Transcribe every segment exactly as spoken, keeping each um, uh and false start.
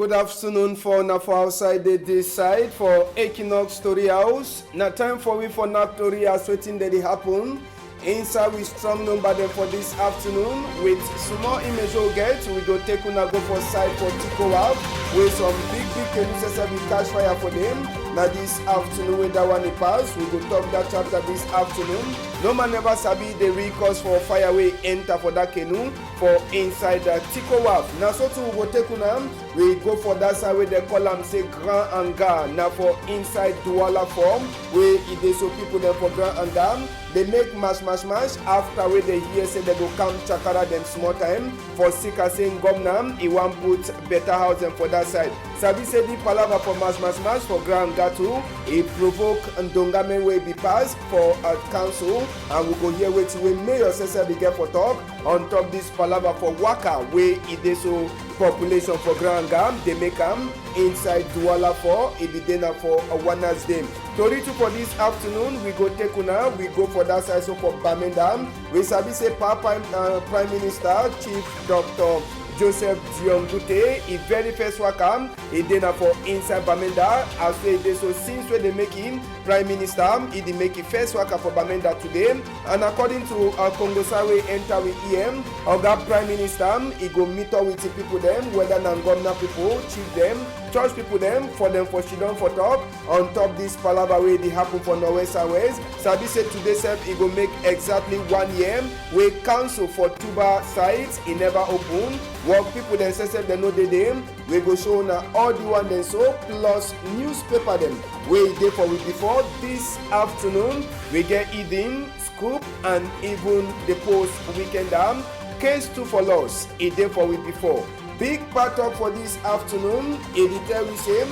Good afternoon for una for outside dey this side for Equinox Tori House. Na time for we for knack tori as wetin dey dey happen inside we strong number dem for this afternoon. With small image wey we get, we go take una go for side for Tiko Wharf, wey some big big canoe sef be catch fire for dem. Na this afternoon wey that one e pass, we go talk that chapter this afternoon. No man never sabi the real cause for fire wey enter for that canoe for inside that Tiko Wharf. Na so too we go take una, we go for that side wey dem call am say Grand Hangar. Na for inside Douala form wey e dey so people dem for Grand Hangar dey make mash mash mash after wey dem hear say dem go come chakara dem small time for sika say governor e wan put better house dem for that side. Sabi say the palava for mash mash mash for Grand Hangar too e provoke ndonga men wey be pass for uh, council, and we go hear wetin wey mayor sef be get for talk on top this palava for waka wey e dey so population for Grand Hangar dey make am inside Douala for e be dey na for uh, Wednesday. Tori too for this afternoon we go take una, we go for that side so for Bamenda. We sabi say pa prime, uh, prime minister Chief Doctor Joseph Dion Ngute e very first waka e dey na for inside Bamenda as wey e dey so since wey dey make him prime minister, e dey make e first waka for Bamenda today. And according to uh, Kongosa wey enter with E M, oga prime minister e go meet up with the people dem, whether na governor people, chief dem, church people dem, for dem for sidon for talk on top this palava wey dey happen for Northwest Southwest. Sabi say today sef e go make exactly one year wey council for Tuba site e never open. Work people dem sef sef dem no dey dey. We go show una all the one dem so plus newspaper dem wey e dey for we before this afternoon. We get Eden, Scoop and even the Post Weekend am. Case two for loss e dey for we before. Big part talk for this afternoon e dey tell we say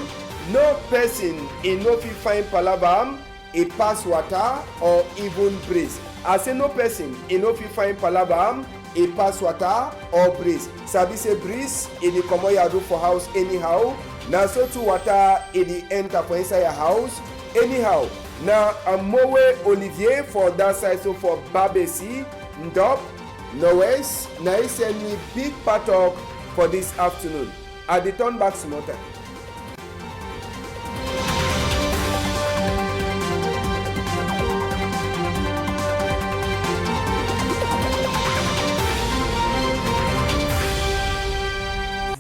no person e no fit find palava e pass water or even breeze. I say no person e no fit find palava e pass water or breeze. Sabi say breeze e dey comot yadu for house anyhow. Na so too water e dey enter for inside your house anyhow. Na Amowe Olivier for that side so for Babesi, Ndop, Northwest, na e send me big part talk for this afternoon. I dey turn back small time.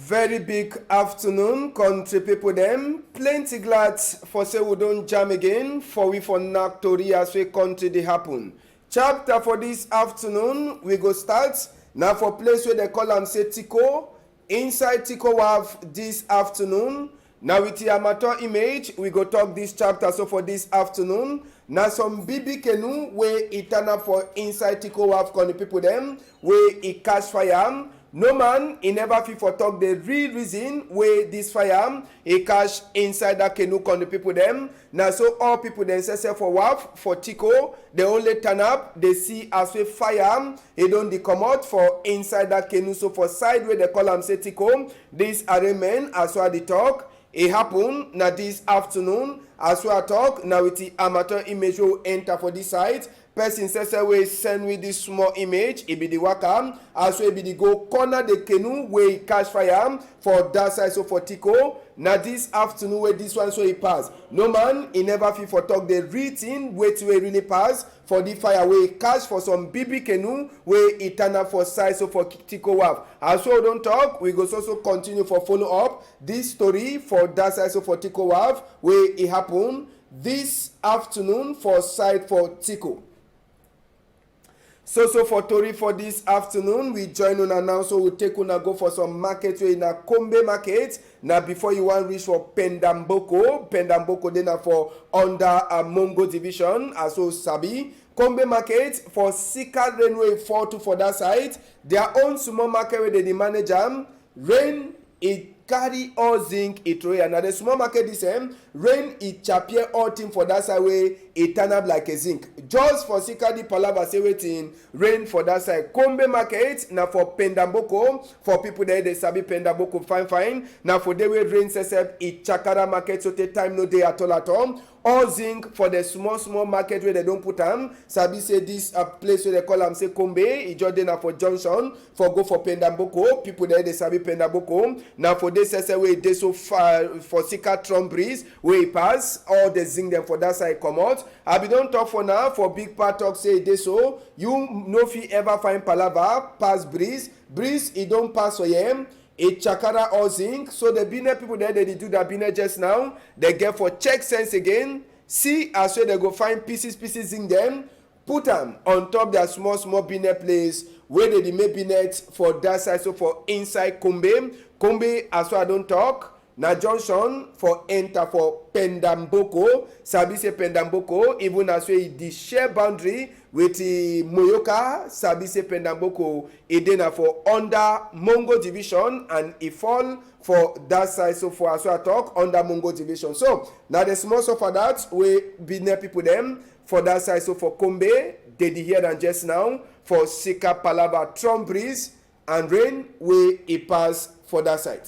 Very big afternoon, country people dem. Plenty glad for say we don jam again for we for knack tori as wey country dey happen. Chapter for this afternoon, we go start na for place wey dem call am say Tiko. Inside Tiko Wharf this afternoon, na with the amateur image we go talk this chapter. So for this afternoon, na some big big canoe wey e turn up for inside Tiko Wharf, country people dem, wey e catch fire. No man e never fit for talk the real reason wey this fire e catch inside that canoe, country people dem. Na so all people dem sef sef for wharf for Tiko, dem only turn up dey see as wey fire e don dey comot for inside that canoe. So for side wey dem call am say Tiko, this arraignment as wey I dey talk e happen na this afternoon. As wey I talk, na with the amateur image wey we enter for this side. Person sef sef wey send we this small image, e be the waka as wey e be the go corner the canoe wey e catch fire for that side so for Tiko. Na this afternoon wey this one so e pass. No man e never fit for talk the real thing, wetin wey really pass for the fire wey e catch for some big big canoe wey e turn up for side so for Tiko Wharf. As wey we don talk, we go so so continue for follow up this story for that side so for Tiko Wharf wey e happen this afternoon for side for Tiko. So so for tori for this afternoon, we join una now, so we take una go for some market wey na Kombe market. Na before you wan reach for Pendamboko, Pendamboko dey na for under uh, Mongo division, as we sabi. Kombe market for sika rain wey fall too for that side. Their own small market wey dey dey manage am, rain e carry all zinc e throw ya. Na the small market this em rain e chapie all thing for that side wey e turn up like a zinc. Just for see carry palava say wetin rain for that side. Kombe market na for Pendamboko, for people that dey sabi Pendamboko fine fine. Na for there wey rain sef sef e chakara market so tey time no dey at all at all. all zinc for the small small market wey dem don put am. Sabi say this uh, place wey dem call am say Kombe, e just dey na for junction for go for Pendamboko. People dem dey sabi Pendamboko. Na for dey sese wey e dey so far for Sika Trump Breeze wey e pass. All the zinc dem for that side comot. I bin don talk for now for Big Pa talk say e dey so. You no fit ever find palava pass Breeze. Breeze e don pass for here. E chakara all zinc. So the business people dem dey do that business just now. Dem get for check sense again. See as wey dem go find pieces pieces zinc dem. Put am on top their small small business place wey dey dey make business for that side. So for inside Kombe, Kombe as wey I don talk, na junction for enter for Pendamboko. Sabi say Pendamboko, even as wey e dey share boundary with eh, Moyoka, sabi say Pendamboko, e dey na for under Mongo division and e fall for that side. So for as wey I talk, under Mongo division. So na the small suffer that wey business people dem for that side. So for Kombe, dey dey hear am just now for Sika palava, Trump Breeze and rain wey e pass for that side.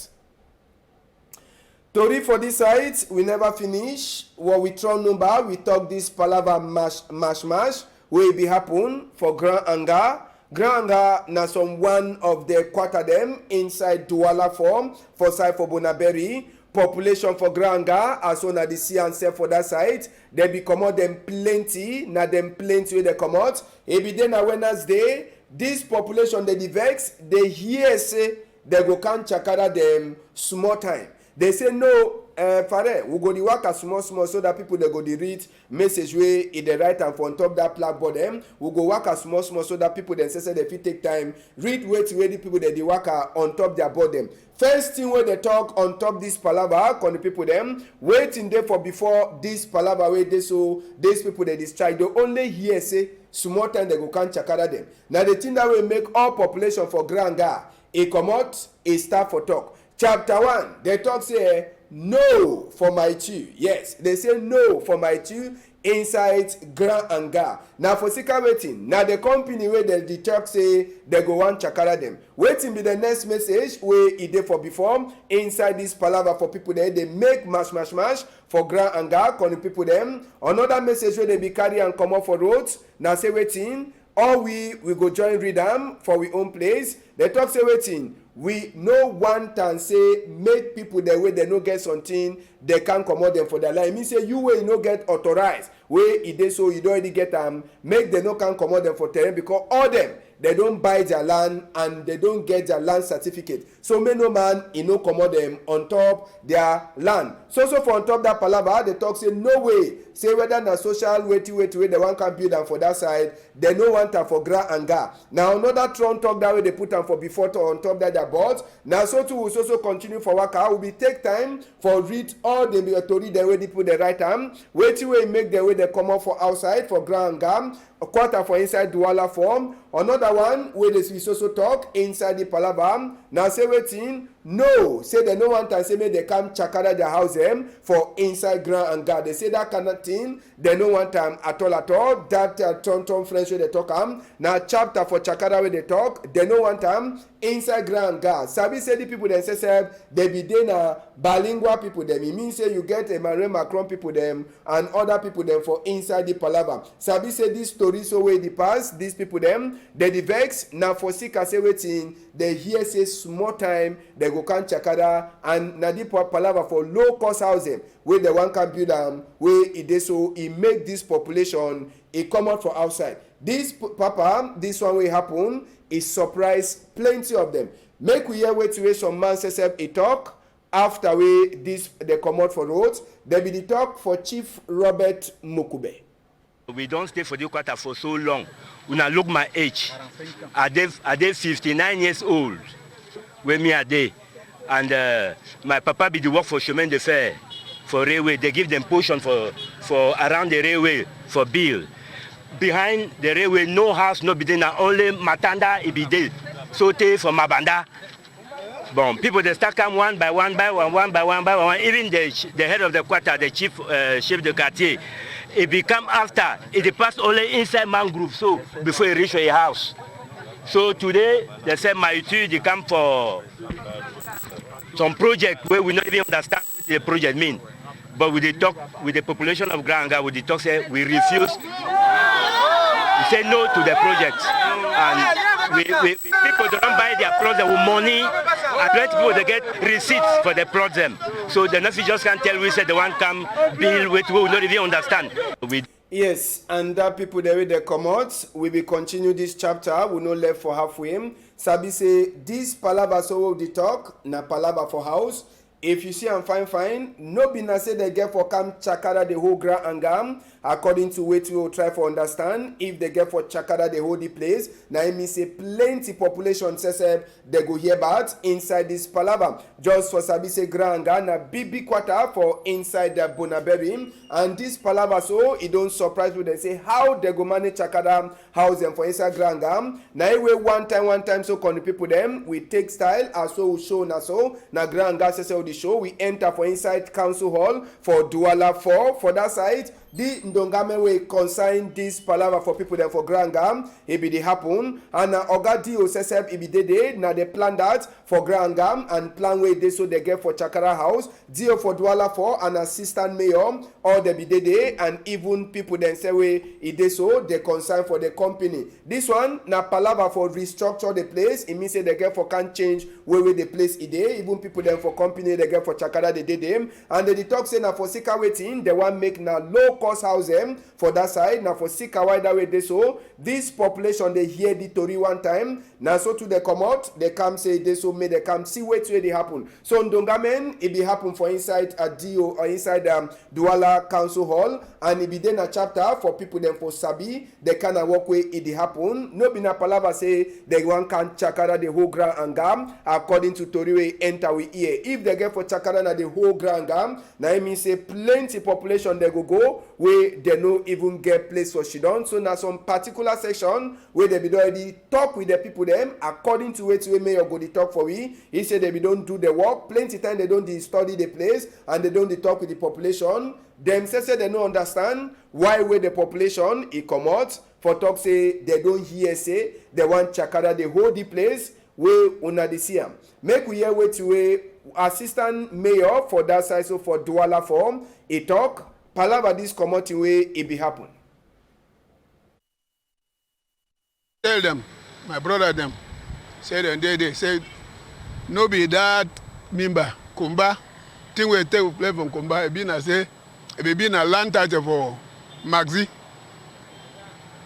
Tori for this side, we never finish. What we throw number, we talk this palava mash mash mash wey e be happen for Grand Hangar. Grand Hangar na some one of the quarter dem inside Douala form for side for Bonaberi. Population for Grand Hangar, as una dey see am sef for that side, dem be comot dem plenty, na dem plenty wey dem comot. E be dey na Wednesday, this population dem dey vex, dey hear say dem go come chakara dem small time. Dem say no, eh, Fare, we go dey waka small small so that people dem go dey read message wey e dey write am for on top that blackboard dem. We go waka small small so that people dem say say dem fit take time read wetin wey the people dem dey waka on top their board dem. First thing wey dem talk on top this palava, country people dem, wetin dey for before this palava wey dey so, these people dem dey strike, dem only hear say small time dem go come chakara dem. Na the thing that wey make all population for Grand Hangar e comot, e start for talk. Chapter one, dem talk say eh, no for my two. Yes, dem say no for my two inside Grand Hangar. Na for sika wetin? Na the company wey dem dey talk say dem go wan chakara dem. Wetin be the next message wey e dey for before inside this palava for people dem dey make mash mash mash for Grand Hangar, country people dem? Another message wey dem be carry am comot for road na say wetin? All we, we go join read am for we own place. Dem talk say wetin? We no want am say make people dem wey dem no get something, dem come comot dem for their line. E mean say you wey you no get authorize, wey e dey so you don already get am, make dem no come comot dem for terrain because all dem, dem don buy their land and dem don get their land certificate. So make no man e no comot dem on top their land. So so for on top that palava, dem talk say no way, say whether na social wetin wetin wey dem wan come build am for that side, dem no want am for Grand Hangar. Na another strong talk that wey dem put am for before to on top that their board. Na so too we so so continue for waka. We be take time for read all the tori dem wey the people dem write am. Wetin wey make dem wey dem comot for outside for Grand Hangar quarter for inside Douala form. Another one wey dey we so so talk inside the palava na say wetin? No, say dem no want am say make dem come chakara their house dem for inside Grand Hangar. Dem say that kind of thing, dem no want am at all at all. That uh, turn turn French wey dem talk am, na chapter for chakara wey dem talk, dem no want am inside Grand Hangar. Sabi say the people dem say sef, dem be dey na bilingual people dem. E mean say you get Emmanuel Macron people dem and other people dem for inside the palava. Sabi say this story so wey dey pass, these people dem, dem dey vex, na for sika say wetin, dem hear say small time dem go come chakara, and na the pa- palava for low cost house dem wey dem wan come build am, wey e dey so e make this population e comot for outside. This p- papa, this one wey happen, e surprise plenty of dem. Make we hear wetin wey some man sef sef e talk after wey this dem comot for road. Dem be the talk for Chief Robert Mukube. We don stay for the quarter for so long. Una look my age. I dey I dey fifty-nine years old. Wey me I dey. And uh, my papa be the work for chemin de fer for railway. Dem give dem portion for for around the railway for bill. Behind the railway, no house no be dey, na only matanda e be dey. So tey for Mabanda. Bon, people dey start come one by one by one, one by one by one. Even the ch- the head of the quarter, the chief uh, chef de quartier, e be come after. E dey pass only inside mangrove so before e reach for e house. So today dem say my two dey come for some project wey we no even understand wetin the project mean. But we dey talk with the population of Grand Hangar, we dey talk say we refuse. We say no to the project. And we, we, people don buy their plots with money. And plenty people dey get receipts for the plots dem. So dem no fit just come tell we say dem wan come build wetin we no even understand. We Yes, and that people dem wey dey comot, we be continue this chapter, we no left for halfway. Sabi say this palava so wey we dey talk, na palava for house. If you see am fine fine, no be na say dem get for come chakara the whole Grand Hangar. According to wetin we try for understand, if dem get for chakara the whole the place, na im mean say plenty population sef sef dem go hear about inside this palava. Just for sabi say Grand Hangar na big big quarter for inside the Bonaberi, and this palava so e don surprise people dem say how dem go manage chakara house dem for inside Grand Hangar. Na e wey one time one time so country people dem we take style as so we show na so na Grand Hangar sef sef we dey show we enter for inside council hall for Douala four for that side. The ndongame wey concern this palava for people dem for Grand Hangar, e be dey happen, and na Oga D O sef sef e be dey dey, na dey plan that for Grand Hangar and plan wey dey so dem get for chakara house. D O for Douala four and assistant mayor, all dem be dey dey, and even people dem sef wey e dey so dey concern for the company. This one na palava for restructure the place. E mean say dem get for can change way wey the place e dey. Even people dem for company dem get for chakara dey dey dey. And dem dey talk say na for sika wetin dem wan make na low cost house dem for that side. Na for sika why that way dey so. This population dey hear the tori one time. Na so too dem comot. Dem come say e dey so make dem come see wetin wey dey happen. So ndongamen e be happen for inside a D O or inside um, Douala Council Hall, and e be dey na chapter for people dem for sabi the kind of work wey e dey happen. No be na palava say dem wan can chakara the whole Grand Hangar. According to tori wey enter we ear, if dem get for chakara na the whole Grand Hangar, na e mean say plenty population dem go go wey dem no even get place for shidon. So na some particular section wey dem be don already talk with the people dem. According to wetin wey mayor go dey talk for we, he say dem be don do the work plenty time. Dem don dey study the place and dem don dey talk with the population. Dem say say dem no understand why wey the population e comot for talk say dem don hear say dem wan chakara the whole the place wey una dey see am. Make we hear wetin wey assistant mayor for that side so for Douala form e talk. Palava this comot thing wey e be happen. Tell dem, my brother dem, say dem dey dey, say no be that Mimba, Kumba, thing wey take place for Kumba, e be na say, e be, be na land title for Maxi,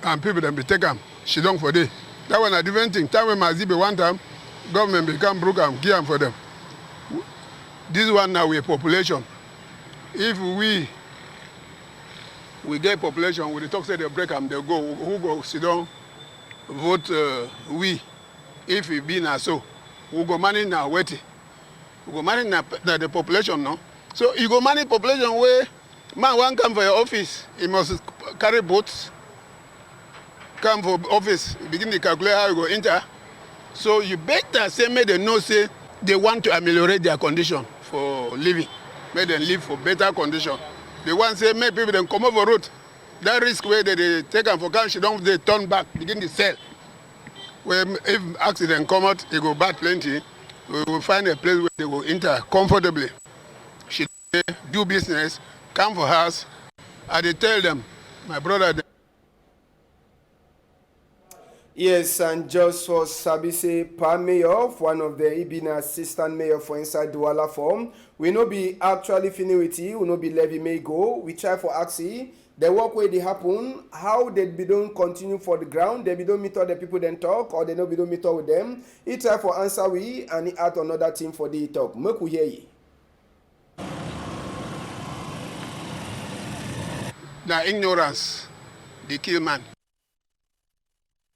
and people dem be take am, shidon for there. That one na different thing. Time wey Maxi be want am, government be come broke am, give am for dem. This one na we population. If we we get population, we dey talk say dem break am, dem go. Who go shidon vote uh, we? If e be na so, we go manage na wetin? We go manage na, na the population, no? So you go manage population wey man wan come for your office, he must carry boat, come for office, begin dey calculate how you go enter. So you better say make dem know say dem want to ameliorate their condition for living, make dem live for better condition. Dem want say make people dem comot for road. That risk wey dem dey take am for country don dey turn back, begin dey sell. Wey if accident comot, e go bad plenty. We go find a place wey dem go enter comfortably. Shidon dey do business, come for house. I dey tell dem, my brother dem. Yes, and just for sabi say Pa Mayor, one of the, he be na assistant mayor for inside Douala form. We no be actually fini with you, we no be levy may go. We try for ask you, the work wey dey happen, how dem be don continue for the ground, dem be don meet all the people dem talk, or dem no be don meet all with them. He try for answer we, and he add another thing for the talk. Make we hear you. Na ignorance dey kill man.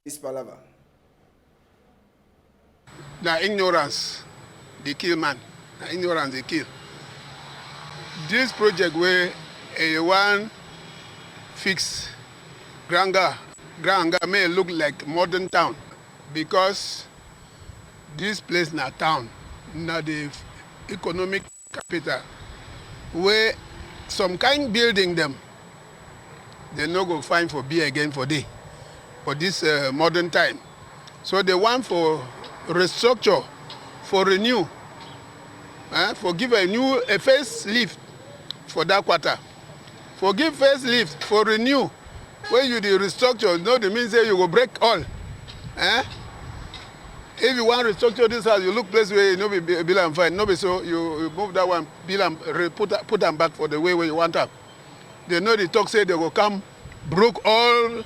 This palava. Na ignorance dey kill man. Na ignorance dey kill. This project wey e wan fix Grand Hangar, Grand Hangar make e look like modern town, because this place na town, na the economic capital wey some kind building dem, dem no go find for be again for dey for this uh, modern time. So dem want for restructure, for renew, eh, for give a new a facelift for that quarter. For give facelift, for renew. When you dey restructure, no dey mean say you go break all. Eh? If you wan restructure this house, you look place wey no be be- build am fine. No be so you, you move that one, build am, re- put put am back for the way wey you want am. They no dey talk say they go come broke all,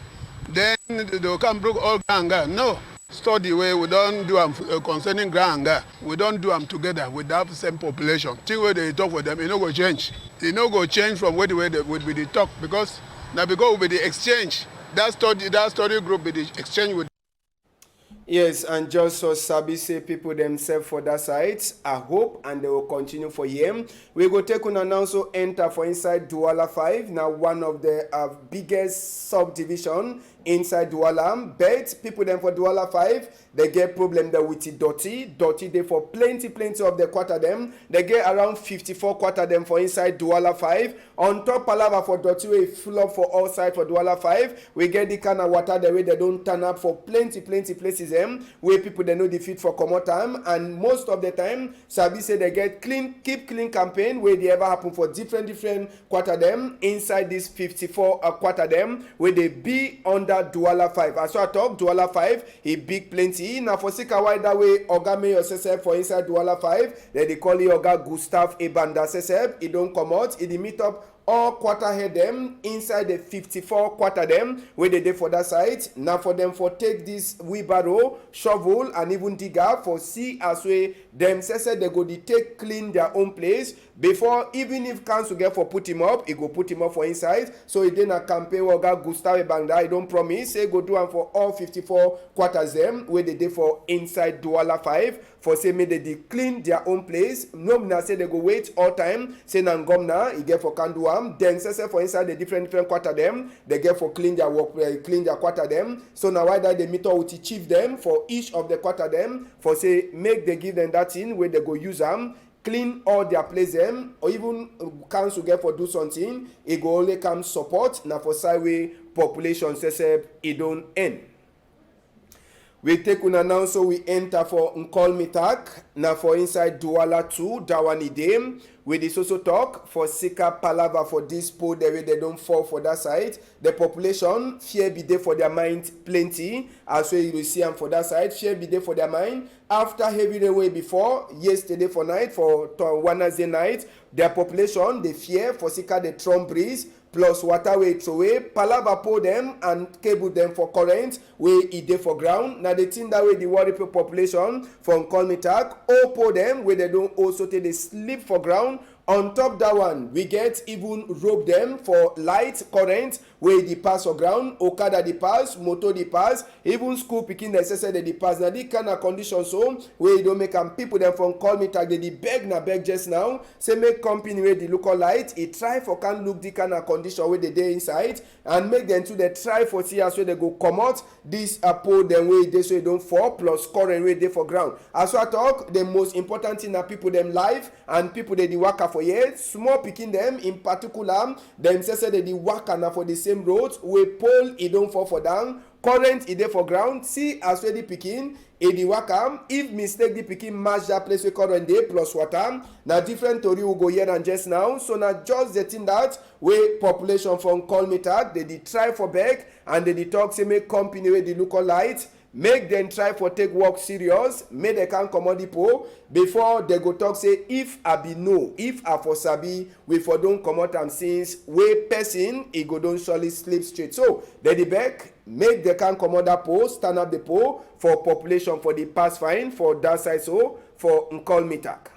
then they go come broke all ground. No. Study wey we don do am uh, concerning ground, we don do am together with that same population. Thing wey they talk for them, e no go change. E no go change from wetin wey dey- we be dey talk, because na because we be dey exchange. That study, that study group be dey exchange with. Yes, and just so sabi say people themselves for that side, I hope, and they will continue for here. We go take una now so enter for inside Douala five, na one of the uh, biggest subdivision inside Douala. But people dem for Douala five, they get problem there with the dirty. Dirty dey for plenty, plenty of the quarter dem. They get around fifty-four quarter dem for inside Douala five. On top palava for dirty wey full up for all side for Douala five, we get the kind of water there wey they don turn up for plenty, plenty places dem, wey people dem no dey fit for comot am. And most of the time, sabi say they get clean, keep clean campaign wey dey ever happen for different, different quarter dem inside this fifty-four uh, quarter dem wey dey be under Douala five. As I talk, Douala five, e big plenty. Na for sika why that way Oga Mayor sesep for inside Douala five, they dey call e Oga Gustav Ebanda sesep. E don comot, e dey meet up all quarter head dem inside the fifty-four quarter dem wey dey dey for that side. Na for dem for take this wheelbarrow, shovel, and even digger for see as wey dem sesep they go dey take clean their own place before, even if council get for put him up, e go put him up for inside. So e dey na campaign wey Oga Gustav Ebanda, e don promise say e go do am for all fifty-four quarters dem wey dey dey for inside Douala five, for say make they dey clean their own place. No be na say they go wait all time, say na ngomna e get for can do am. Then sesep for inside the different, different quarter dem, they get for clean their work, uh, clean their quarter dem. So na why that they meet up with the chief dem for each of the quarter dem, for say make they give them that thing wey they go use am clean all their place dem, or even uh, council get for do something, e go only come support na for side wey population sesep e don end. We take una now so we enter for Nkolmitak, na for inside Douala two, that one e dey. We dey so so talk for sika palava for this pole there wey they don fall for that side. The population, fear be dey for their mind plenty. As wey you dey see am for that side, fear be dey for their mind after heavy rain wey before yesterday for night, for to- Wednesday night. Their population dey fear for sika the strong breeze plus water wey throway palava pole dem and cable dem for current wey e dey for ground. Na the thing that wey dey worry people population for Nkolmitak. Old pole dem wey they don old so tey dey sleep for ground. On top that one, we get even rope dem for light current wey dey pass for ground, okada dey pass, motor dey pass, even school pikin dem sef dem dey pass. Na this kind of condition so wey e don make am people dem for Nkolmitak dey dey beg na beg just now. Say make company wey dey look all light, e try for can look the kind of condition wey dey dey inside, and make dem too dey try for see as wey dey go comot this uh, pole dem wey dey so e don fall plus current wey dey for ground. As I talk, the most important thing na people dem life and people dey dey waka for here. Small pikin dem in particular, dem say say dey dey waka na for the same road wey pole e don fall for down, current e dey for ground. See as wey the pikin e dey waka. If mistake the pikin match that place wey current dey plus water, na different tori we go hear am just now. So na just the thing that wey population for Nkolmitak dey dey try for beg and dey dey talk say make company wey dey look all light, make dem try for take work serious, make dem can comot the pole before dem go talk say if I be know, if I for sabi, we for don comot am since, wey person e go don surely sleep straight. So dem dey beg make dem can comot that pole, stand up the pole for population for the pass fine for that side so for Nkolmitak.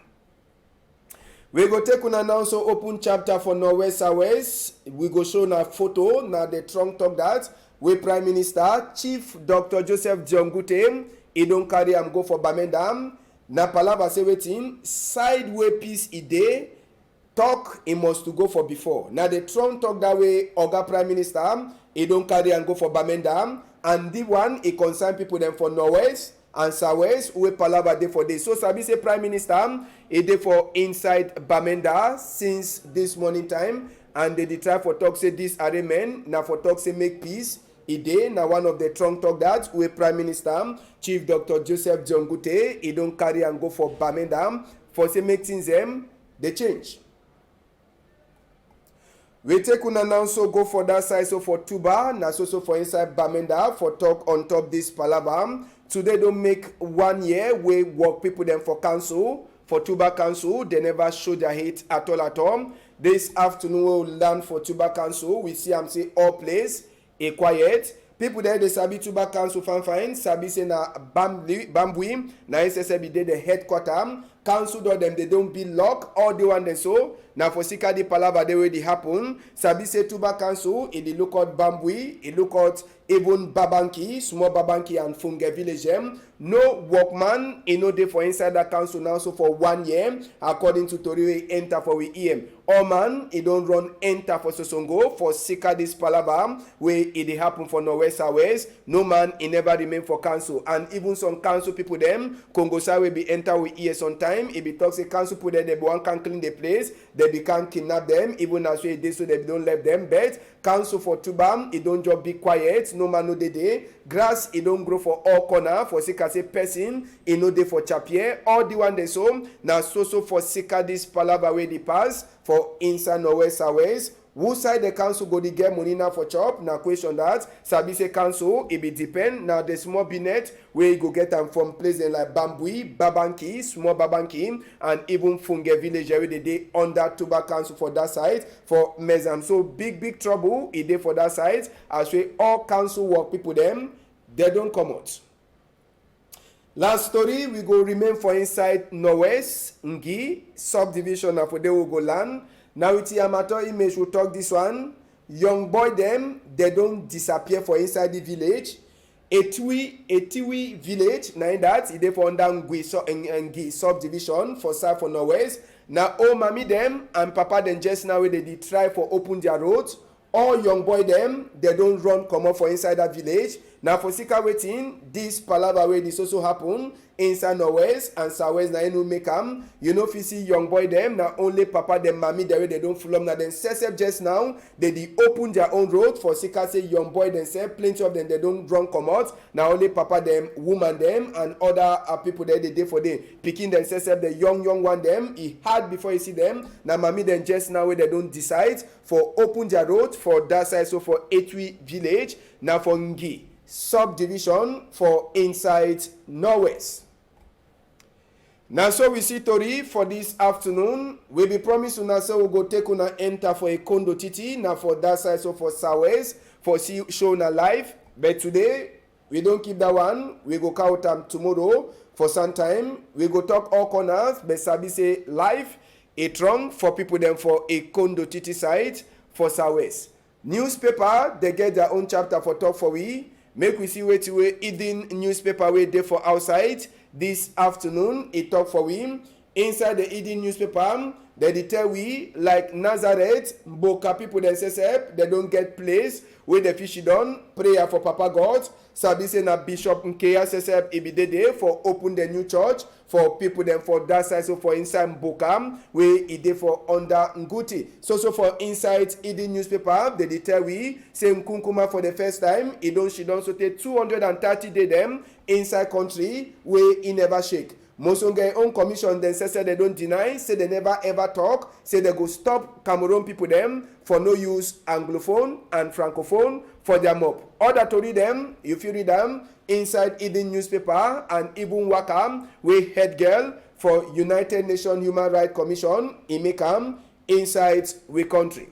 We go take una now so open chapter for Northwest Southwest. We go show na photo, na the strong talk that wey Prime Minister Chief Doctor Joseph Dion Ngute e don carry am go for Bamenda. Na palava say wetin side wey peace e dey, talk e must to go for before. Na the strong talk that wey Oga Prime Minister e don carry am go for Bamenda, and the one e concern people dem for Northwest and Southwest wey palava dey for dey. So sabi say Prime Minister e dey for inside Bamenda since this morning time, and dey dey try for talk say this arrangement na for talk say make peace e dey. Na one of the strong talk that wey Prime Minister Chief Doctor Joseph Dion Ngute e don carry am go for Bamenda for say make things dem dey change. We take una now so go for that side so for Tuba, na so so for inside Bamenda for talk on top this palava. Today don make one year wey work people dem for council, for Tuba Council, dem never show their hate at all at all. This afternoon wey we land for Tuba Council, we see am say all place e quiet. People dem dey sabi Tuba Council fine fine, sabi say na Bambui, Bambui, na S S F be dey the headquarter. Council door dem dey don be lock, all the one dem so. Na for sika the palava dey wey dey happen. Sabi say Tuba Council, e dey look out Bambui, e look out even Babanki, small Babanki and Funge village dem. No workman, e no dey for inside that council now so for one year, according to tori wey enter for we ear. All man, e don run enter for Sosongo for sika this palava wey e dey happen for Northwest Southwest. No man, e never remain for council. And even some council people dem, Kongosa wey be enter we ear sometime, e be talk say council people dem, dem be wan come clean the place, dem be come kidnap dem. Even as wey e dey so, dem be don left dem. But council for Tuba, e don just be quiet. No man no dey there. Grass, e don grow for all corner. For sika say person, e no dey for chapie. All the one dem so, na so so for sika this palava wey dey pass for inside Northwest Southwest. Who side the council go dey get money now for chop? Na question that. Sabi say council, e be depend na the small binet wey e go get am from place dem like Bambui, Babanki, small Babanki, and even Funge village wey dey dey under Tuba Council for that side for Mezam. So big big trouble e dey for that side as wey all council work people dem, dem don comot. Last story, we go remain for inside Northwest, Ngi subdivision, na for there we go land. Na with Yamato Image we talk this one. Young boy dem, dem don disappear for inside the village. Etiwi, Etiwi village, na in that, e dey for under Ngwi, so, Ng-, Ngi subdivision for side for Northwest. Na old mami dem and papa dem just now wey dem dey try for open their road. All young boy dem, dem don run comot for inside that village. Na for sika wetin this palava wey dey so so happen inside Northwest and Southwest, na e no make am. You no fit see young boy dem, na only papa dem, mami dem wey dem don full up, na dem sef sef just now, dem dey open their own road for sika say young boy dem sef, plenty of dem, dem don run comot. Na only papa dem, woman dem, and other, uh, people dem dey dey for there. Pikin dem sef sef, the young young one dem, e hard before you see dem. Na mami dem just now wey dem don decide for open their road for that side, so for Etwi village, na for Ngi subdivision for inside Northwest. Na so we see tori for this afternoon. We be promise una say we go take una enter for Ekondo Titi, na for that side, so for Southwest, for see show una live. But today, we don keep that one. We go count am tomorrow for some time. We go talk all corners, but sabi say life e strong for people dem for Ekondo Titi side for Southwest. Newspaper, dem get their own chapter for talk for we. Make we see wetin wey Eden newspaper wey dey for outside this afternoon, e talk for we. Inside the Eden newspaper, dem dey tell we, like Nazareth, Mboka people dem sef sef, dem don get place wey dem fit sidon, prayer for Papa God. Sabi say na Bishop Nkeya sef sef, e be dey there for open the new church for people dem for that side, so for inside Mboka, wey e dey for under Nguti. So, so for inside Eden newspaper, dem dey tell we say Nkunkuma for the first time, e don sidon so tey two hundred and thirty day dem inside country wey e never shake. Mosonge own commission dem sef sef dem don deny, say dem never ever talk say dem go stop Cameroon people dem for no use Anglophone and Francophone for their mop. Other tori dem, you fit read am inside Eden newspaper, and even waka wey head girl for United Nations Human Rights Commission, e make am inside we country.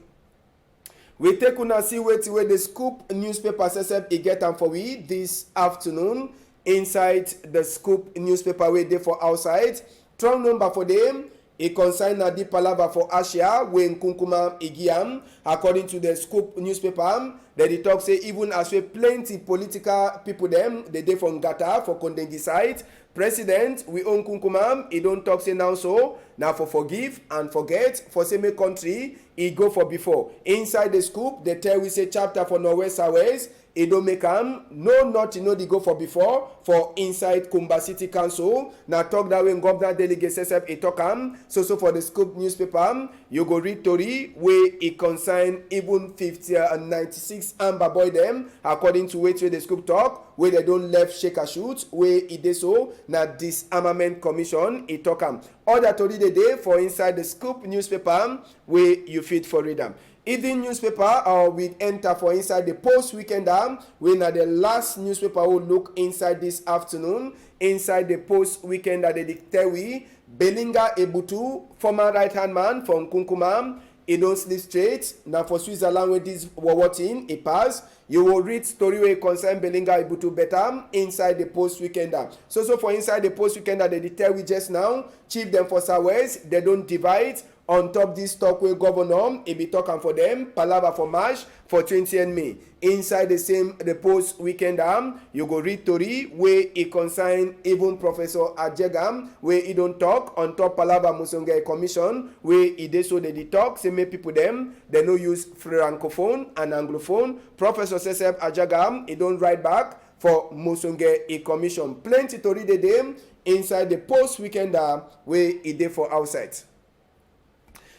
We take una see wetin wey the Scoop newspaper sef sef e get am for we this afternoon inside the Scoop newspaper wey dey for outside. Strong number for dem, e concern na the palava for Asia wey Nkunkuma e give am. According to the Scoop newspaper, dem dey talk say even as wey plenty political people dem dey dey for Ngata for Kondengi side, President we own Nkunkuma, e don talk say now so na for forgive and forget, for say make country e go for before. Inside the Scoop, dem tell we say chapter for Northwest Southwest, e don make am, no nothing no dey go for before for inside Kumba City Council. Na talk that wey governor delegate sef sef e talk am. So so for the Scoop newspaper, you go read tori wey e concern even fifty and ninety-six Amba boy dem, according to wetin wey the Scoop talk, wey dem don left Sheka shoot, wey e dey so na disarmament commission e talk am. Other tori dey dey for inside the Scoop newspaper wey you fit for read am. Even newspaper, uh, we enter for inside the Post Weekender, wey na the last newspaper we look inside this afternoon. Inside the Post Weekender, they dey tell we Belinga Ebutu, former right hand man for Nkunkuma, e don sleep straight. Na for Switzerland wey this wowo thing e pass. You go read story wey concern Belinga Ebutu better inside the Post Weekender. So so for inside the Post Weekender, they dey tell we just now, chief dem for Southwest, they don divide on top this talk wey governor e be talk am for dem, palava for march for twenty May. Inside the same the Post Weekender, you go read tori wey e concern even Professor Ajegam, wey e don talk on top palava Mosonge Commission, wey e dey so dey dey talk say make people dem, dem no use francophone and anglophone. Professor Sesep Ajegam, e don write back for Mosonge e Commission. Plenty tori dey dey inside the Post Weekender wey e dey for outside.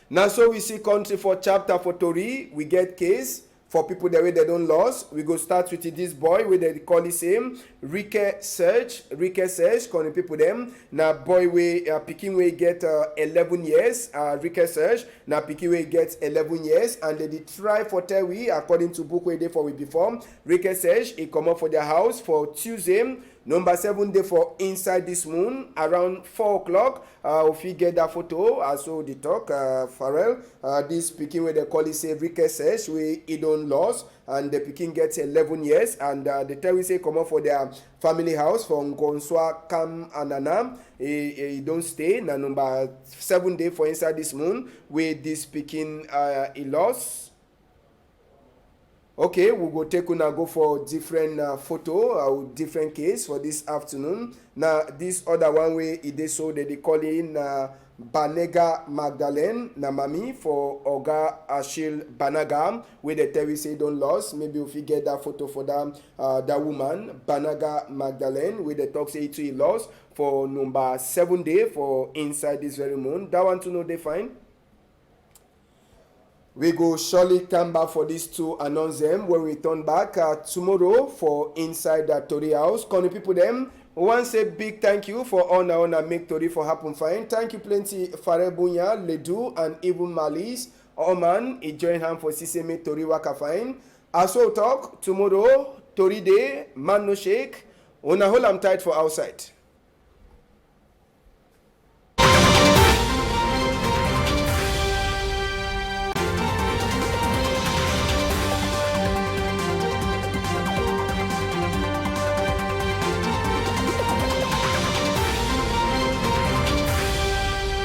Na so we see country for chapter for tori. We get case for people dem wey dem don lost. We go start with this boy wey dem dey call the same Rike Search. Rike Search, country people dem, na boy wey, uh, pikin wey get, uh, eleven years. Uh, Rike Search na pikin wey get eleven years, and dem dey try for tell we, according to book wey dey for we before, Rike Search e comot for their house for Tuesday, number seven day for inside this moon, around four o'clock. Uh, we fit get that photo, as we dey talk, uh, Pharrell. Uh, this pikin wey dem call it say Rike Search, wey e don lost, and the pikin get eleven years, and, uh, dem tell we say comot for their family house for Ngonswa Kam Anana. E, e don stay, na number seven day for inside this moon wey this pikin, uh, e lost. Okay, we go take una go for different, uh, photo, uh, different case for this afternoon. Na this other one wey e dey so, dem dey call in, uh, Banega Magdalene, na mami for Oga Achille Banaga, wey dem tell we say e don lost. Maybe we fit get that photo for that, uh, that woman, Banaga Magdalene, wey dem talk say e too e lost for number seven day for inside this very moon. That one too no dey fine. We go surely come back for these two announce dem when we turn back, uh, tomorrow for inside that tori house. Country people dem, we wan say big thank you for all na una make tori for happen fine. Thank you plenty, Fare Bunya, Ledu, and even Malis. All man, e join hand for see say make tori waka fine. As we talk, tomorrow, tori dey, man no shake. Una hold am tight for outside.